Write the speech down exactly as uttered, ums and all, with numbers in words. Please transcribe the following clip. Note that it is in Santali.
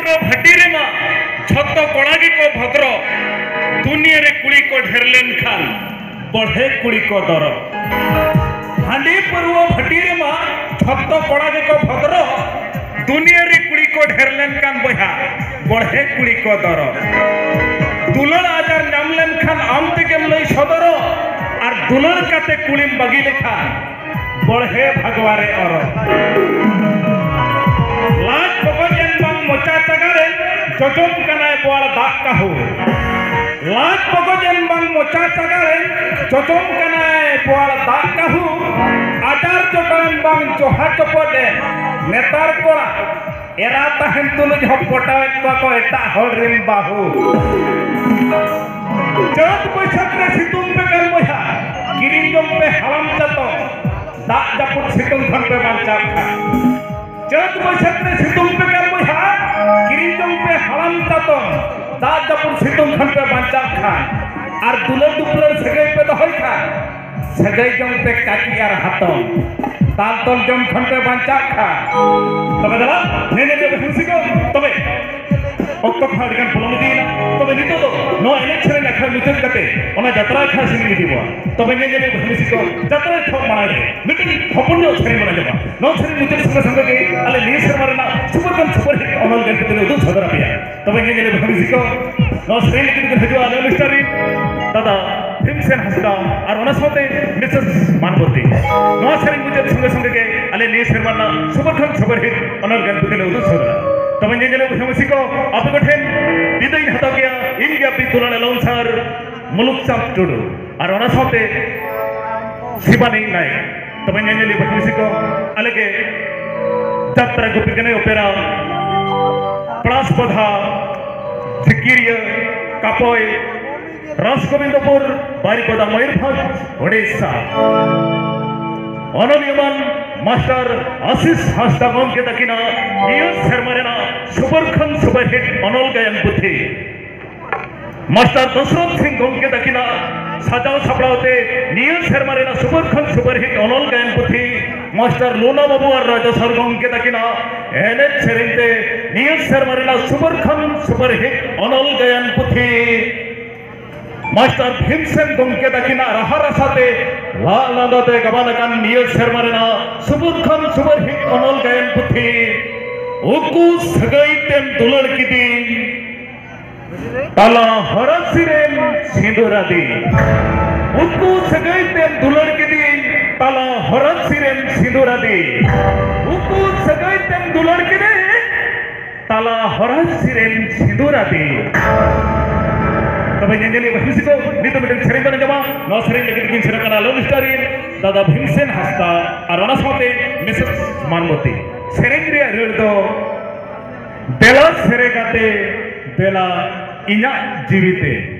ᱵᱷᱟᱹᱴᱤ ᱨᱮᱢᱟ ᱡᱷᱚᱛᱚ ᱠᱚᱲᱟ ᱜᱮᱠᱚ ᱵᱷᱚᱫᱨᱚ, ᱫᱩᱱᱤᱭᱟᱹ ᱨᱮ ᱠᱩᱲᱤ ᱠᱚ ᱰᱷᱮᱨ ᱞᱮᱱᱠᱷᱟᱱ ᱵᱚᱲᱦᱮ ᱠᱩᱲᱤ ᱠᱚ ᱫᱚᱨᱚ᱾ ᱦᱟᱺᱰᱤ ᱯᱟᱹᱨᱣᱟᱹ ᱵᱷᱟᱹᱴᱤ ᱨᱮᱢᱟ ᱡᱷᱚᱛᱚ ᱠᱚᱲᱟ ᱜᱮᱠᱚ ᱵᱷᱚᱫᱨᱚ, ᱫᱩᱱᱤᱭᱟᱹ ᱨᱮ ᱠᱩᱲᱤ ᱠᱚ ᱰᱷᱮᱨ ᱞᱮᱱᱠᱷᱟᱱ ᱵᱚᱭᱦᱟ ᱵᱚᱲᱦᱮ ᱠᱩᱲᱤ ᱠᱚ ᱫᱚᱨᱚ᱾ ᱫᱩᱞᱟᱹᱲ ᱟᱡᱟᱨ ᱧᱟᱢ ᱞᱮᱱᱠᱷᱟᱱ ᱟᱢ ᱛᱮᱜᱮᱢ ᱞᱟᱹᱭ ᱥᱚᱫᱚᱨᱚ, ᱟᱨ ᱫᱩᱞᱟᱹᱲ ᱠᱟᱛᱮ ᱠᱩᱲᱤᱢ ᱵᱟᱹᱜᱤ ᱞᱮᱠᱷᱟᱱ ᱵᱚᱲᱦᱮ ᱵᱷᱟᱜᱽᱣᱟ ᱨᱮ ᱚᱨᱚ᱾ ᱞᱟᱡ ᱯᱚᱠᱚᱡ ᱮᱱ ᱵᱟᱝ ᱢᱚᱪᱟ ᱪᱟᱜᱟᱲ ᱮᱱ, ᱡᱚᱡᱚᱢ ᱠᱟᱱᱟᱭ ᱵᱚᱣᱟᱲ ᱫᱟᱜ ᱠᱟᱹᱦᱩ᱾ ᱞᱟᱡ ᱯᱚᱠᱚᱡ ᱮᱱ ᱵᱟᱝ ᱢᱚᱪᱟ ᱪᱟᱜᱟᱲ ᱮᱱ, ᱡᱚᱡᱚᱢ ᱠᱟᱱᱟᱭ ᱵᱚᱣᱟᱲ ᱫᱟᱜ ᱠᱟᱹᱦᱩ᱾ ᱟᱡᱟᱨ ᱡᱚᱴᱟᱣ ᱮᱱ ᱵᱟᱝ ᱡᱚᱦᱟ ᱪᱚᱯᱚᱫ ᱮᱱ, ᱱᱮᱛᱟᱨ ᱠᱚᱲᱟ ᱮᱨᱟ ᱛᱟᱦᱮᱱ ᱛᱩᱞᱩᱡ ᱦᱚᱸ ᱯᱚᱴᱟᱣᱮᱫ ᱠᱚᱣᱟ ᱠᱚ ᱮᱴᱟᱜ ᱦᱚᱲ ᱨᱮᱱ ᱵᱟᱹᱦᱩ᱾ ᱪᱟᱹᱛ ᱵᱟᱹᱭᱥᱟᱹᱠᱷ ᱨᱮ ᱥᱤᱛᱩᱝ ᱯᱮ ᱠᱟᱱ ᱵᱚᱭᱦᱟ, ᱠᱤᱨᱤᱧ ᱡᱚᱝ ᱯᱮ ᱦᱟᱲᱟᱢ ᱪᱟᱛᱚᱢ, ᱫᱟᱜ ᱡᱟᱹᱯᱩᱫ ᱥᱤᱛᱩᱝ ᱠᱷᱚᱱ ᱯᱮ ᱵᱟᱧᱪᱟᱜ ᱠᱷᱟᱱ᱾ ᱪᱟᱹᱛ ᱵᱟᱹᱭᱥᱟᱹᱠᱷ ᱨᱮ ᱥᱤᱛᱩᱝ ᱯᱮ ᱠᱟᱱ ᱵᱚᱭᱦᱟ, ᱠᱤᱨᱤᱧ ᱡᱚᱝ ᱯᱮ ᱦᱟᱲᱟᱢ ᱪᱟᱛᱚᱢ, ᱫᱟᱜ ᱡᱟᱹᱯᱩᱫ ᱥᱤᱛᱩᱝ ᱠᱷᱚᱱ ᱯᱮ ᱵᱟᱧᱪᱟᱜ ᱠᱷᱟᱱ᱾ ᱟᱨ ᱫᱩᱞᱟᱹᱲ ᱫᱩᱯᱞᱟᱹᱲ ᱥᱟᱹᱜᱟᱹᱭ ᱯᱮ ᱫᱚᱦᱚᱭ ᱠᱷᱟᱱ, ᱥᱟᱹᱜᱟᱹᱭ ᱡᱚᱝ ᱯᱮ ᱠᱟᱹᱴᱤᱡ ᱟᱨ ᱦᱟᱛᱚᱢ᱾ ᱫᱟᱞ ᱛᱚᱞ ᱡᱚᱝ ᱠᱷᱚᱱ ᱯᱮ ᱵᱟᱧᱪᱟᱜ ᱠᱷᱟᱱ᱾ ᱛᱚᱵᱮ ᱫᱮᱞᱟ, ᱧᱮᱧᱮᱞᱤᱭᱟᱹ ᱵᱚᱭᱦᱟ ᱢᱤᱥᱤ ᱠᱚ, ᱛᱚᱵᱮ ᱚᱠᱛᱚ ᱠᱚᱦᱚᱸ ᱟᱹᱰᱤ ᱜᱟᱱ ᱯᱚᱞᱚᱢ ᱤᱫᱤᱭᱮᱱᱟ᱾ ᱛᱚᱵᱮ ᱱᱤᱛᱚᱜ ᱫᱚ ᱱᱚᱣᱟ ᱮᱱᱮᱡ ᱥᱮᱨᱮᱧ ᱟᱠᱷᱲᱟ ᱢᱩᱪᱟᱹᱫ ᱠᱟᱛᱮ ᱚᱱᱟ ᱡᱟᱛᱨᱟ ᱟᱠᱷᱲᱟ ᱥᱮᱱ ᱤᱫᱤ ᱵᱚᱱᱟ᱾ ᱛᱚᱵᱮ ᱧᱮᱧᱮᱞᱤᱭᱟᱹ ᱵᱚᱭᱦᱟ ᱢᱤᱥᱤ ᱠᱚ, ᱡᱟᱛᱨᱟ ᱮᱛᱚᱦᱚᱵ ᱢᱟᱲᱟᱝ ᱨᱮ ᱢᱤᱫᱴᱤᱡ ᱦᱚᱯᱚᱱ ᱧᱚᱜ ᱥᱮᱨᱮᱧ ᱵᱚᱱ ᱟᱸᱡᱚᱢᱟ᱾ ᱱᱚᱣᱟ ᱥᱮᱨᱮᱧ ᱢᱩᱪᱟᱹᱫ ᱥᱚᱸᱜᱮ ᱥᱚᱸᱜᱮ ᱜᱮ ᱟᱞᱮ ᱱᱤᱭᱟᱹ ᱥᱮᱨᱢᱟ ᱨᱮᱱᱟᱜ ᱥᱩᱯᱟᱨ ᱠᱷᱟᱱ ᱥᱩᱯᱟᱨ ᱦᱤᱴ ᱚᱱᱚᱞ ᱜᱟᱭᱟᱱ ᱠᱚ ᱞᱮ ᱩᱫᱩᱜ ᱥᱚᱫᱚᱨ ᱟᱯᱮᱭᱟ᱾ ᱛᱚᱵᱮ ᱧᱮᱧᱮᱞᱤᱭᱟᱹ ᱵᱚᱭᱦᱟ ᱢᱤᱥᱤ ᱠᱚ, ᱱᱚᱣᱟ ᱥᱮᱨᱮᱧ ᱞᱟᱹᱜᱤᱫ ᱠᱚ ᱦᱤᱡᱩᱜᱼᱟ ᱟᱞᱮ ᱚᱱᱩᱥᱴᱷᱟᱱ ᱨᱤᱱ ᱫᱟᱫᱟ ᱵᱷᱤᱢᱥᱮᱱ ᱦᱟᱸᱥᱫᱟ ᱟᱨ ᱚᱱᱟ ᱥᱟᱶᱛᱮ ᱢᱤᱥᱮᱥ ᱢᱟᱱᱵᱚᱛᱤ᱾ ᱱᱚᱣᱟ ᱥᱮᱨᱮᱧ ᱢᱩᱪᱟᱹᱫ ᱥᱚᱸᱜᱮ ᱥᱚᱸᱜᱮ ᱜᱮ ᱟᱞᱮ ᱱᱤᱭᱟᱹ ᱥᱮᱨᱢᱟ ᱨᱮᱱᱟᱜ ᱥᱩᱯᱟᱨ ᱠᱷᱟᱱ ᱥᱩᱯᱟᱨ ᱦᱤᱴ ᱚᱱᱚᱞ ᱜᱟᱭᱟᱱ ᱯᱩᱛᱷᱤ ᱞᱮ ᱩᱫᱩᱜ ᱥᱚᱫᱚᱨᱟ᱾ ᱛᱚᱵᱮ ᱧᱮᱧᱮᱞᱤᱭᱟᱹ ᱵᱚᱭᱦᱟ ᱢᱤᱥᱤ ᱠᱚ, ᱟᱯᱮ ᱠᱚᱴᱷᱮᱱ ᱵᱤᱫᱟᱹᱭ ᱤᱧ ᱦᱟᱛᱟᱣ ᱠᱮᱭᱟ, ᱤᱧ ᱜᱮ ᱟᱯᱮ ᱫᱩᱞᱟᱹᱲ ᱮᱞᱟᱣᱩᱱᱥᱟᱨ ᱢᱩᱞᱩᱠ ᱪᱟᱸᱫᱽ ᱴᱩᱰᱩ ᱟᱨ ᱚᱱᱟ ᱥᱟᱶᱛᱮ ᱥᱤᱵᱟᱱᱤ ᱱᱟᱭᱮᱠ᱾ ᱛᱚᱵᱮ ᱧᱮᱧᱮᱞᱤᱭᱟᱹ ᱵᱚᱭᱦᱟ ᱢᱤᱥᱤ ᱠᱚ, ᱟᱞᱮ ᱜᱮ ᱡᱟᱛᱨᱟ ᱜᱳᱯᱤ ᱠᱟᱹᱱᱟᱹᱭ ᱚᱯᱮᱨᱟ, ᱯᱟᱲᱟᱥ ᱵᱚᱫᱷᱟ, ᱡᱷᱤᱠᱤᱨᱤᱭᱟᱹ, ᱠᱟᱯᱚᱭ, ᱨᱟᱥ ᱜᱳᱵᱤᱱᱫᱚᱯᱩᱨ, ᱵᱟᱨᱤᱯᱟᱫᱟ, ᱢᱚᱭᱩᱨᱵᱷᱚᱸᱡᱽ, ᱳᱰᱤᱥᱟ᱾ ᱚᱱᱚᱞᱤᱭᱟᱹ ᱢᱟᱱ ᱢᱟᱥᱴᱟᱨ ᱟᱥᱤᱥ ᱦᱟᱸᱥᱫᱟ ᱜᱚᱢᱠᱮ ᱛᱟᱹᱠᱤᱱᱟᱜ ᱱᱤᱭᱟᱹ ᱥᱮᱨᱢᱟ ᱨᱮᱱᱟᱜ ᱥᱩᱯᱟᱨ ᱠᱷᱟᱱ ᱥᱩᱯᱟᱨ ᱦᱤᱴ ᱚᱱᱚᱞ ᱜᱟᱭᱟᱱ ᱯᱩᱛᱷᱤ᱾ ᱢᱟᱥᱴᱟᱨ ᱫᱚᱥᱨᱚᱛᱷ ᱥᱤᱝ ᱜᱚᱢᱠᱮ ᱛᱟᱹᱠᱤᱱᱟᱜ ᱥᱟᱡᱟᱣ ᱥᱟᱯᱲᱟᱣ ᱛᱮ ᱱᱤᱭᱟᱹ ᱥᱮᱨᱢᱟ ᱨᱮᱱᱟᱜ ᱥᱩᱯᱟᱨ ᱠᱷᱚᱱ ᱥᱩᱯᱟᱨ ᱦᱤᱴ ᱚᱱᱚᱞ ᱜᱟᱭᱟᱱ ᱯᱩᱛᱷᱤ ᱢᱟᱥᱴᱟᱨ ᱞᱩᱱᱟ ᱵᱟᱹᱵᱩ ᱟᱨ ᱨᱟᱡᱟ ᱥᱟᱨ ᱜᱚᱢᱠᱮ ᱛᱟᱹᱠᱤᱱᱟᱜ ᱮᱱᱮᱡ ᱥᱮᱨᱮᱧ ᱛᱮ ᱱᱤᱭᱟᱹ ᱥᱮᱨᱢᱟ ᱨᱮᱱᱟᱜ ᱥᱩᱯᱟᱨ ᱠᱷᱚᱱ ᱥᱩᱯᱟᱨ ᱦᱤᱴ ᱚᱱᱚᱞ ᱜᱟᱭᱟᱱ ᱯᱩᱛᱷᱤ ᱢᱟᱥᱴᱟᱨ ᱵᱷᱤᱢᱥᱮᱱ ᱜᱚᱢᱠᱮ ᱛᱟᱹᱠᱤᱱᱟᱜ ᱨᱟᱦᱟ ᱨᱟᱥᱟ ᱛᱮ ᱞᱟᱜ ᱞᱟᱸᱫᱟ ᱛᱮ ᱜᱟᱵᱟᱱ ᱟᱠᱟᱱ ᱱᱤᱭᱟᱹ ᱥᱮᱨᱢᱟ ᱨᱮᱱᱟᱜ ᱥᱩᱯᱟᱨ ᱠᱷᱚᱱ ᱥᱩᱯᱟᱨ ᱦᱤᱴ ᱚᱱᱚᱞ ᱜᱟᱭᱟᱱ ᱯᱩᱛᱷᱤ ᱩᱠᱩ ᱥᱟᱹᱜᱟᱹᱭ ᱛᱮᱢ ᱫᱩᱞᱟᱹᱲ ᱠᱤᱫᱤᱧ ᱛᱟᱞᱟ ᱦᱚᱨᱟᱥᱤ ᱨᱮᱢ ᱥᱤᱸᱫᱩᱨ ᱟᱫᱮ᱾ ᱩᱠᱩ ᱥᱟᱹᱜᱟᱹᱭ ᱛᱮᱢ ᱫᱩᱞᱟᱹᱲ ᱠᱤᱫᱤᱧ ᱛᱟᱞᱟ ᱦᱚᱨᱟᱥᱤ ᱨᱮᱢ ᱥᱤᱸᱫᱩᱨ ᱟᱫᱮ᱾ ᱩᱠᱩ ᱥᱟᱹᱜᱟᱹᱭ ᱛᱮᱢ ᱫᱩᱞᱟᱹᱲ ᱠᱤᱫᱤᱧ ᱛᱟᱞᱟ ᱦᱚᱨᱟᱥᱤ ᱨᱮᱢ ᱥᱤᱸᱫᱩᱨ ᱟᱫᱮ᱾ ᱛᱚᱵᱮ ᱧᱮᱧᱮᱞᱤᱭᱟᱹ ᱵᱟᱹᱦᱩ ᱥᱤᱠᱚ ᱱᱤᱛᱚᱜ ᱢᱤᱫᱴᱮᱱ ᱥᱮᱨᱮᱧ ᱵᱚᱱ ᱟᱸᱡᱚᱢᱟ᱾ ᱱᱚᱣᱟ ᱥᱮᱨᱮᱧ ᱞᱟᱹᱜᱤᱫ ᱠᱤᱱ ᱥᱮᱱᱚᱜ ᱠᱟᱱᱟ ᱞᱚᱝ ᱥᱴᱟᱨ ᱨᱤᱱ ᱫᱟᱫᱟ ᱵᱷᱤᱢᱥᱮᱱ ᱦᱟᱸᱥᱫᱟ ᱟᱨ ᱚᱱᱟ ᱥᱟᱶᱛᱮ ᱢᱤᱥᱮᱥ ᱢᱟᱱᱢᱚᱛᱤ᱾ ᱥᱮᱨᱮᱧ ᱨᱮᱭᱟᱜ ᱨᱟᱹᱲ ᱫᱚ ᱫᱮᱞᱟ ᱥᱮᱨᱮ ᱜᱟᱛᱮ ᱫᱮᱞᱟ ᱤᱧᱟᱜ ᱡᱤᱣᱤ ᱛᱮ᱾